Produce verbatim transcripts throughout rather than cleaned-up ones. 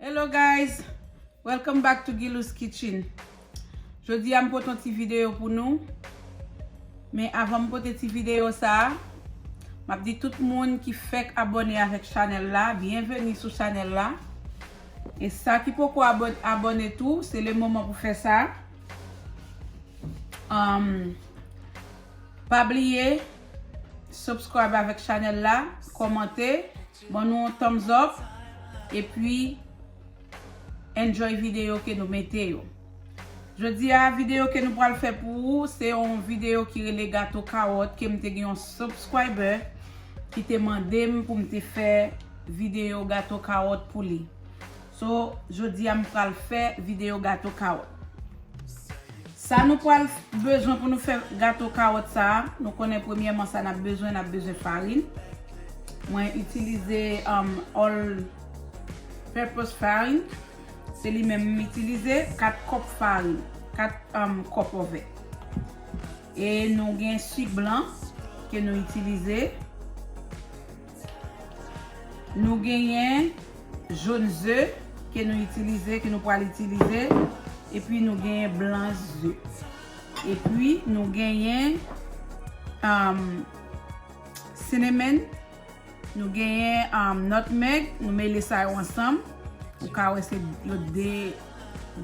Hello guys, welcome back to Gilou's Kitchen. Jodi a m pote yon ti videyo pou nou. Men avan m pote ti videyo sa a, m ap di tout moun ki fèk abòne avèk chanèl la, byenveni sou chanèl la. E sa ki poko abò-, abòne tou, se le moman pou fè sa. Um, pa bliye subscribe avèk chanèl la, kòmante, ban nou yon thumbs up, epi enjoy videyo ke nou mete yo. Jodi a, videyo ke nou pral fè pou ou, se yon videyo ki rele gato kawòt, ke m te gen yon subscriber ki te mande m pou m te fè videyo gato kawòt pou li. So, jodi a m pral fè videyo gato kawòt. Sa nou pral bezwen pou nou fè gato kawòt sa a, nou konnen premyèman sa n ap bezwen, n ap bezwen farin. Mwen itilize, um, all purpose farin. Se li menm m itilize, kat kòp farin, kat, um, kòp òvè. E nou gen sik blan ke nou itilize. Nou genyen jòn ze ke nou itilize, ke nou pral itilize. Epi nou genyen blan ze. Epi nou genyen, um, cinnamon. Nou genyen, um, nutmeg. Nou mele sa yo ansanm. Ou ka wè se yo de,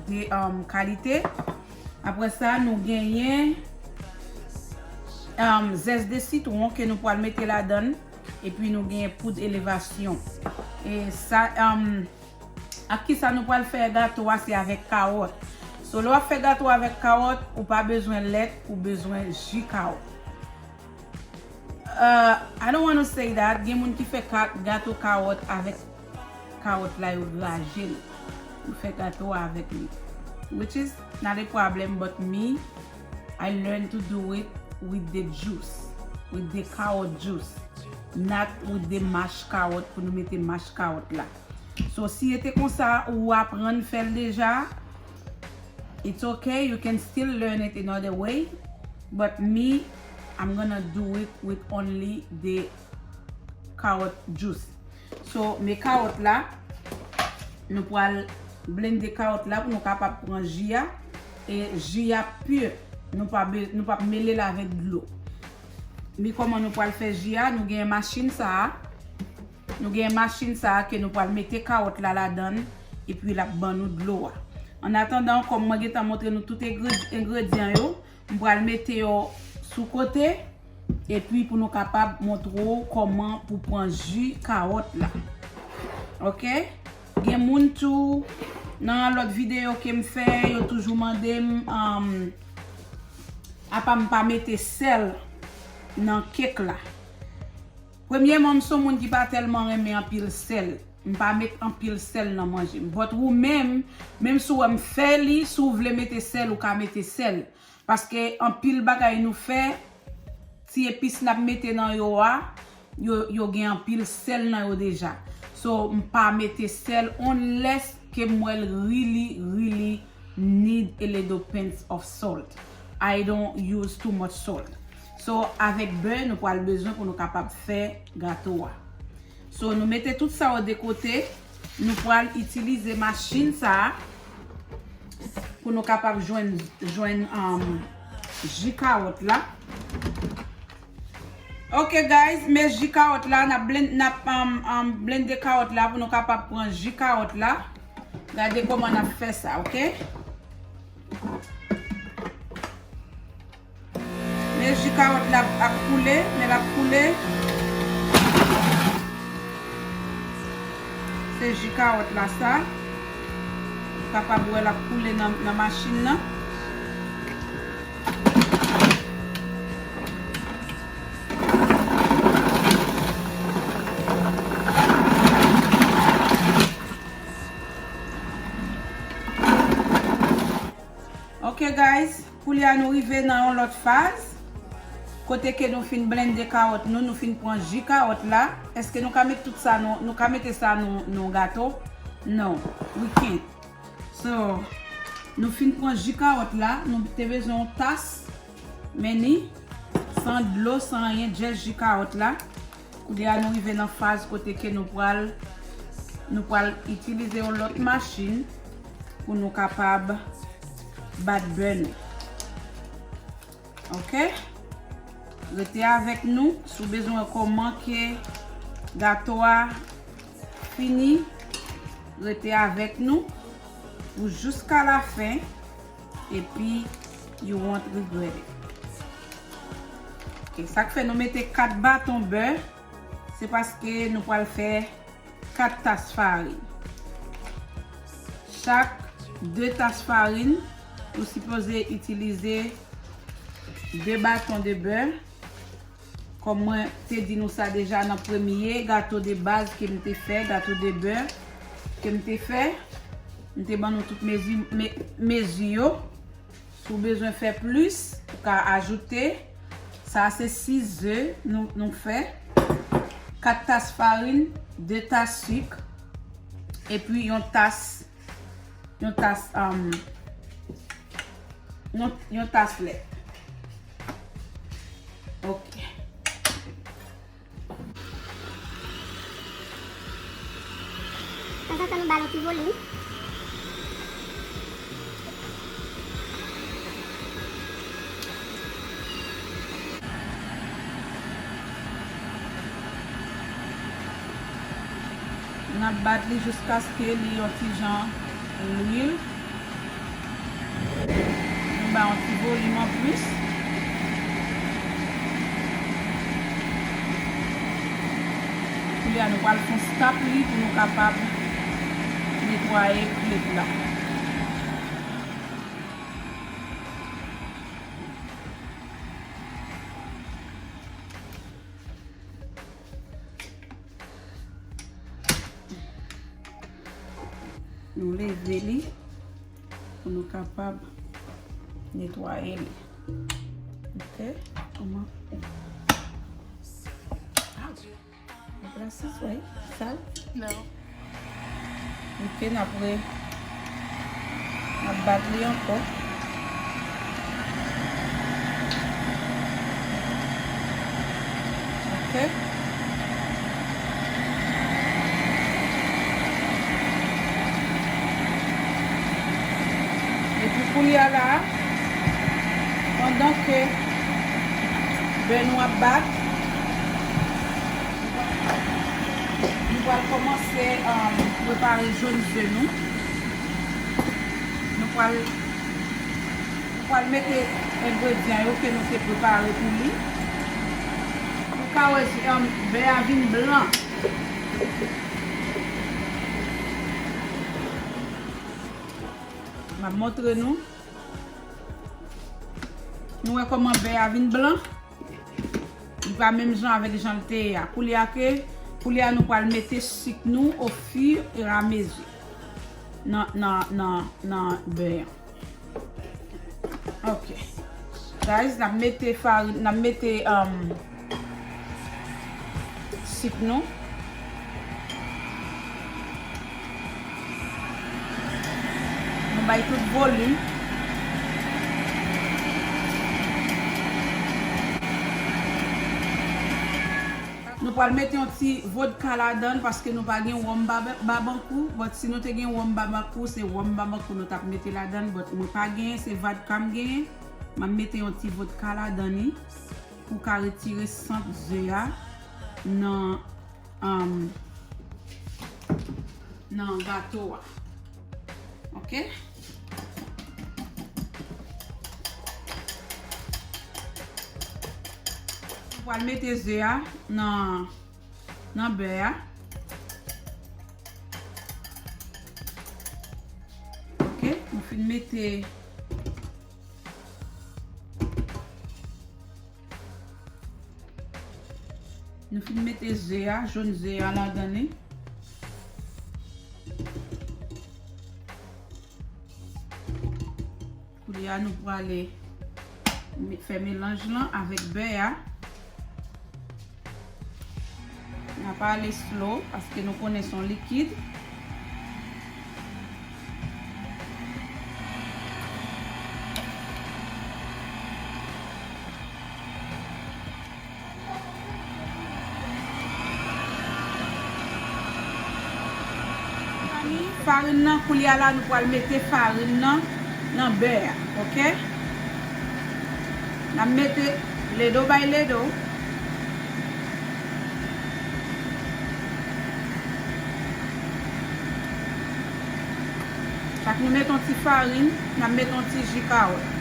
de, um, kalite. Apre sa, nou genyen, um, zès de sitwon ke nou pral mete ladan l. Epi nou genyen poud elevasyon. E sa, um, ak kisa nou pral fè gato a, se avèk kawòt. So, lè w ap fè gato avèk kawòt, ou pa bezwen lèt, ou bezwen ji kawòt. Uh, I don't wanna say that. Gen moun ki fè ka-, gato kawòt avèk kawòt la, yo graje l. Yo fè gato a avèk li. Which is not a problem, but me, I learn to do it with the juice, with the kawòt juice, not with the mash kawòt pou nou mete mash kawòt la. So, si e te konsa, ou aprann fè l deja, it's okay, you can still learn it another way. But me, I'm gonna do it with only the carrot juice. So, men kawòt la, nou pral blende kawòt la pou nou kapab pran ji a. E ji a pur, nou pa be-, nou p ap mele l avèk dlo. Men kòman nou pral fè ji a, nou gen machin sa a. Nou gen machin sa a ke nou pral mete kawòt la ladan l, epi l ap ban nou dlo a. An atandan, kòm mwen gentan montre nou tout engre-, engredyan yo, m pral mete yo sou kote, epi pou nou kapab montre w kòman pou pran ji kawòt la. Oke? Gen moun tou, nan lòt videyo ke m fè, yo toujou mande m, um, apa m pa mete sèl nan kèk la. Premyèman, m se yon moun ki pa tèlman renmen anpil sèl. M pa met anpil sèl nan manje m. But ou menm, menm si w wè m fè li, si w vle mete sèl, ou ka mete sèl. Paske anpil bagay nou fè, ti epis n ap mete nan yo a, yo, yo gen anpil sèl nan yo deja. So, m pa mete sèl unless ke m wè l really, really need a little pinch of salt. I don't use too much salt. So, avèk bè, nou pral bezwen pou nou kapab fè gato a. So, nou mete tout sa yo de kote. Nou pral itilize machin sa a pou nou kapab jwenn, jwenn, um, ji kawòt la. Ok, guys, men ji kawòt la, n ap blen-, n ap, um, um, blende kawòt la pou nou kapab pran ji kawòt la. Gade kòman n ap fè sa, ok? Men ji kawòt la ap koule, men l ap koule. Se ji kawòt la sa. Ou kapab wè l ap koule nan, nan machin nan. Ok, guys, koulye a nou rive nan yon lòt faz. Kote ke nou fin blende kawòt nou, nou fin pran ji kawòt la. Èske nou ka met tout sa, nou, nou ka mete sa nan, nan gato? Non, we can't. So, nou fin pran ji kawòt la, nou te bezwen yon tas, men ni, san dlo, san anyen, just ji kawòt la. Koulye a nou rive nan faz kote ke nou pral Nou pral itilize yon lòt machin pou nou kapab bat bè nou. Ok? Rete avèk nou. Si w bezwen wè kòman ke gato a fini, rete avèk nou pou jiska la fen, epi you won't regret it. Ok, sa k fè nou mete kat baton bè, se paske nou pral fè kat tas farin. Chak de tas farin, ou sipoze itilize de baton de bè. Kòm mwen te di nou sa deja nan premye gato de baz ke m te fè, gato de bè ke m te fè, m te ban nou tout mezi, me, mezi yo. Si w bezwen fè plis, ou ka ajoute. Sa se sis ze nou, nou fè. Kat tas farin, de tas sik, epi yon tas, yon tas, um, yon, yon tas lèt. Ok. Tanzantan nou ba l yon ti volim. N ap bat li jiskaske li yon ti jan lwil. Nou ba yon ti volim anplis. Kounye a, nou pral fè yon stap li pou nou kapab netwaye plet la. Nou leve li pou nou kapab netwaye li. Ok? Kòman? Ouch! Mwen pral sisway. Sal? Non. Ok, n ap re-, n ap bat li ankò. Ok. Epi kounye a la, pandan ke bè nou ap bat, nou pral kòmanse, um, prepare jòn ze nou. Nou pral, nou pral mete engredyan yo ke nou te prepare pou li. Ou ka wè, um, bè a vin blan. M ap montre nou. Nou wè kòman bè a vin blan? Li pa menm jan avèk jan l te ye a. Koulye a ke, koulye a nou pral mete sik nou au fur et à mesure nan, nan, nan, nan bè a. Ok. Guys, n ap mete farin, n ap mete, um, sik nou. Nou bay tout volim. Nou pral mete yon ti vodka ladan l paske nou pa gen wòm baba-, babankou. But si nou te gen wòm babankou, se wòm babankou nou t ap mete ladan l. But mwen pa genyen, se vodka m genyen. M ap mete yon ti vodka ladan li pou ka retire sant ze a nan, um, nan gato a. Ok? Nou pral mete ze a nan, nan bè a. Ok, nou fin mete Nou fin mete ze a, jòn ze a ladan li. Koulye a nou prale me-, fè melanj lan avèk bè a. N ap ale slow paske nou konnen se yon likid. Farin nan, koulye a la, nou pral mete farin nan nan bè a, oke? N ap mete ledo bay ledo. Chak nou mete yon ti farin, n ap mete yon ti ji kawòt.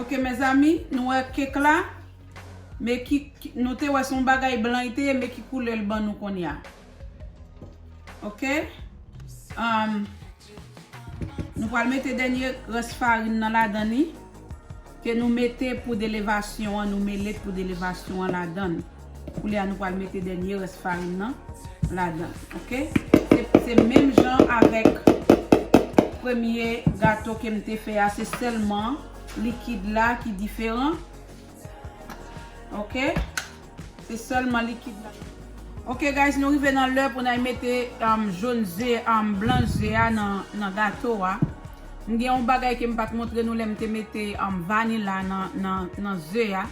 Oke, mezanmi, nou wè kèk la. Men ki, ki, nou te wè se yon bagay blan li te ye, men ki koulè l ban nou kounye a. Oke? Um, nou pral mete dènye rès farin nan ladan li. Ke nou mete poud elevasyon an, nou mele poud elevasyon an ladan l. Koulye a nou pral mete dènye rès farin nan ladan l. Oke? Se, se menm jan avèk premye gato ke m te fè a, se sèlman likid la ki diferan. Oke? Se sèlman likid la. Oke, guys, nou rive nan lè pou n al mete, um, jòn ze, um, blanch ze a nan, nan gato a. M gen yon bagay ke m pa t montre nou lè m te mete, um, vanila nan, nan, nan ze a.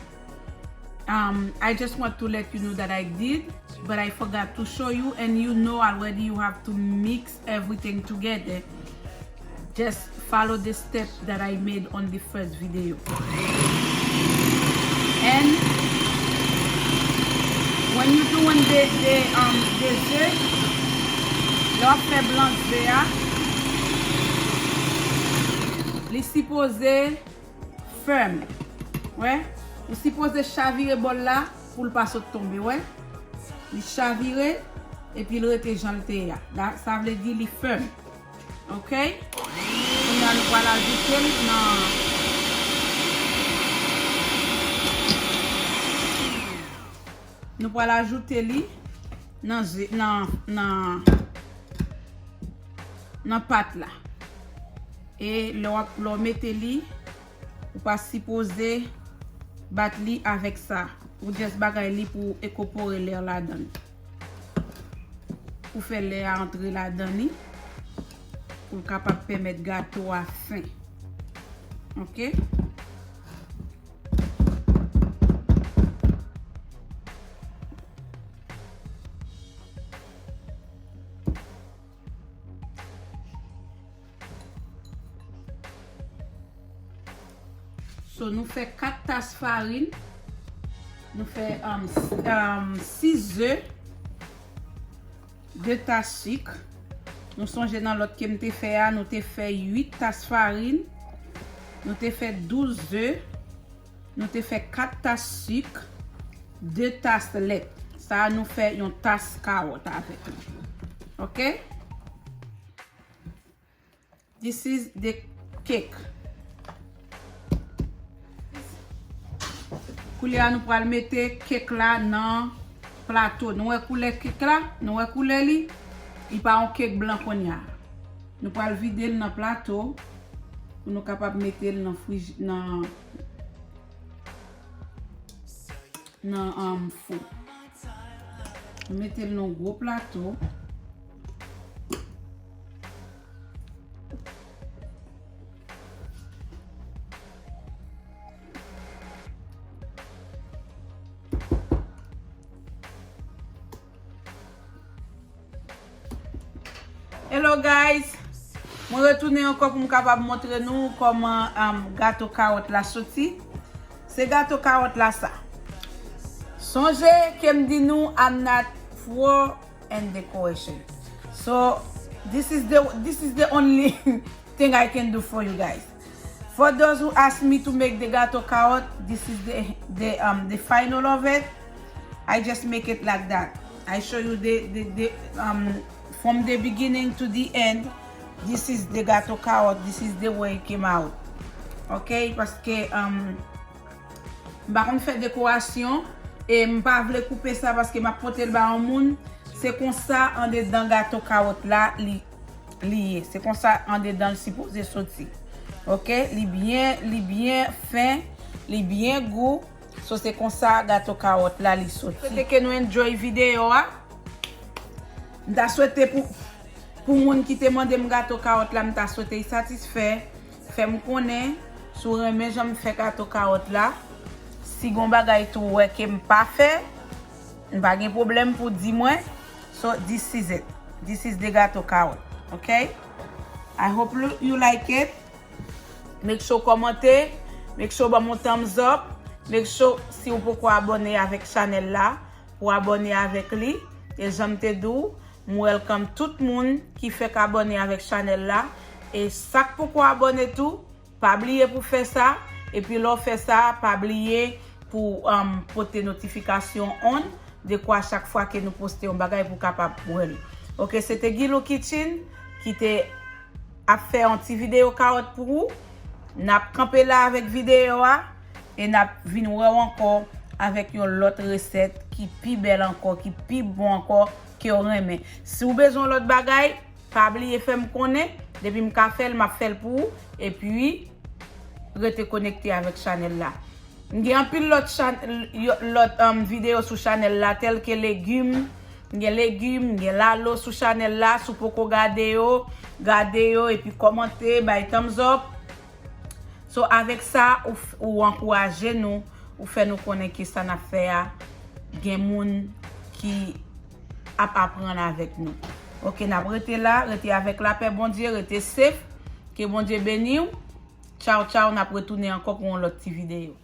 Um, I just want to let you know that I did, but I forgot to show you, and you know already you have to mix everything together. Just follow the step that I made on the first video. And when you doing the, the, um, the ze, lè w ap fè blan ze a, li sipoze fèm. Wè? Ou sipoze chavire bòl la pou l pa sot tonbe, wè? Li chavire, epi l rete jan l te ye a. Da-, sa vle di li fèm. Oke? Kounye a nou pral ajoute l nan, nou pral ajoute li nan ze-, nan, nan, nan pat la. E lè w ap, lè w mete li, ou pa sipoze bat li avèk sa. Ou just bagay li pou enkòpore lè ladan li. Pou fè lè a antre ladan li. Pou l kapab pèmèt gato a fen. Oke? So, nou fè kat tas farin, nou fè, um, s-, um, sis ze, de tas sik. Nou sonje nan lòt ke m te fè a, nou te fè uit tas farin, nou te fè douz ze, nou te fè kat tas sik, de tas lèt. Sa a, nou fè yon tas kawòt avèk li. Oke? This is the cake. Koulye a, nou pral mete kèk la nan plato. Nou wè koulè kèk la? Nou wè koulè li? Li pa yon kèk blan kounye a. Nou pral vide l nan plato pou nou kapab mete l nan frij-, nan nan, um, fou. Nou mete l nan gwo plato. Hello guys, mwen retounen ankò pou m kapab montre nou kòman, um, gato kawòt la soti. Se gato kawòt la sa. Sonje ke m di nou, I'm not pro and decoration. So this is the, this is the only thing I can do for you guys. For those who ask me to make the gato kawòt, this is the, the, um, the final of it. I just make it like that. I show you the, the, the, um, from the beginning to the end. This is the gato kawòt. This is the way it came out. Ok? Paske, um, m pa konn fè dekorasyon e m pa vle koupe sa paske m ap pote l ba yon moun. Se konsa andedan gato kawòt la li, li ye. Se konsa andedan l sipoze soti. Ok? Li byen, li byen fen, Li byen gou. So se konsa gato kawòt la li soti. Swete ke nou enjoy videyo a. M ta swete pou, pou moun ki te mande m gato kawòt la, m ta swete y satisfè. Fè m konnen si w renmen jan m fè gato kawòt la. Si gon bagay tou w wè ke m pa fè, m pa gen pwoblèm pou di mwen. So, this is it. This is the gato kawòt. Ok? I hope you, you like it. Make sure w kòmante. Make sure w ban m yon thumbs up. Make sure, si w poko abòne avèk chanèl la, pou abòne avèk li. E jan m te di w, m welcome tout moun ki fèk abòne avèk chanèl la. E sa k poko abòne tou, pa bliye pou fè sa. Epi lè w fè sa, pa bliye pou, um, pote notifikasyon on, dekwa chak fwa ke nou poste yon bagay pou kapab wè l. Ok, se te Guilou Kitchen ki te ap fè yon ti videyo kawòt pou ou. N ap kanpe la avèk videyo a e n ap vin wè w ankò avèk yon lòt resèt ki pi bèl ankò, ki pi bon ankò, ke w renmen. Si w bezwen yon lòt bagay, pa bliye fè m konnen. Depi m ka fè l, m ap fè l pou ou. Epi, rete konekte avèk chanèl la. M gen anpil lòt chan-, yo-, lòt, um, videyo sou chanèl la, tèlke legim. M gen legim, m gen lalo sou chanèl la. Si w poko gade yo, gade yo, epi kòmante, bay thumbs up. So, avèk sa, ou f-, ou ankouraje nou, ou fè nou konnen ke sa n ap fè a, gen moun ki ap aprann avèk nou. Ok, n ap rete la, rete avèk lapè Bondye, rete safe. Ke Bondye beni w. Tchaw, tchaw, n ap retounen ankò pou yon lòt ti videyo.